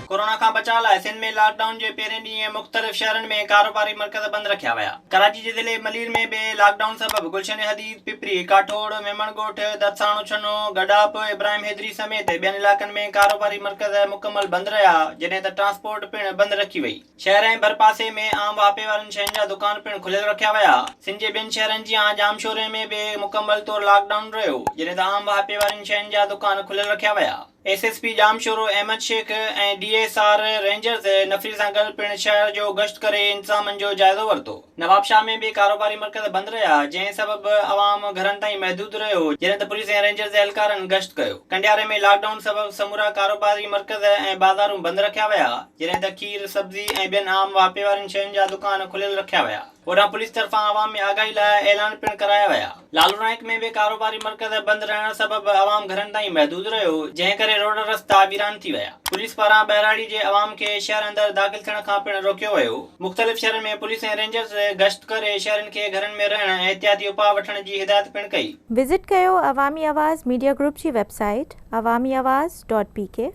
Corona کان بچاء لاء سنڌ ۾ لاڪ ڊائون جي پهرين ڏينهن مختلف شهرن ۾ ڪاروباري مرڪز بند رکيا ويا. ڪراچي جي ضلعي ملير ۾ به لاڪ ڊائون سبب گلشن حديد، پپري، ڪاٺوڙ، ميمڻ ڳوٺ، درساڻو ڇنو، گڏاپ، ابراهيم حيدري سميت ٻين علائقن ۾ ڪاروباري مرڪز مڪمل بند رهيا، جڏهن ته ٽرانسپورٽ پڻ بند رکي وئي. شهر ۽ ڀرپاسي ۾ عام واهپي وارين شين جا دڪان پڻ کليل رکيا ويا. سنڌ جي ٻين شهرن جيان ڄامشوري ۾ به مڪمل طور لاڪ ڊائون رهيو، جڏهن ته عام واهپي وارين شين جا دڪان کليل رکيا ويا. S S P Jamshoro Ahmed Shaikh ۽ D S R rangers نفري سان گڏ پڻ شهر جو گشت ڪري انتظامن جو جائزو ورتو. نوابشاهه ۾ به ڪاروباري مرڪز بند رهيا، جنهن سبب عوام گهرن تائين محدود رهيو، جڏهن ته پوليس ۽ رينجرز اهلڪارن گشت ڪيو. ڪنڊياري ۾ لاڪ ڊائون سبب سمورا ڪاروباري مرڪز ۽ بازارون بند رکيا ويا، جڏهن ته کير، سبزي ۽ ٻين عام واهپي وارين شين جا دڪان کليل رکيا ويا. هوڏانهن پوليس طرفان عوام ۾ آگاهي لاء اعلان پڻ ڪرايا ويا. لالو نائيڪ ۾ به ڪاروباري مرڪز بند رهڻ سبب عوام گهرن تائين محدود رهيو، جنهن ڪري روڊ رستا ويران ٿي ويا. پوليس پاران ٻهراڙي جي عوام کي شهر اندر داخل ٿيڻ کان پڻ روڪيو ويو. مختلف شهرن ۾ پوليس ۽ رينجرز گشت ڪري شهرين کي گهرن ۾ رهڻ ۽ احتياطي اپاء وٺڻ جي هدايت پڻ ڪئي. وزٽ ڪيو عوامي آواز ميڊيا گروپ جي website Awami Awaz dot P K.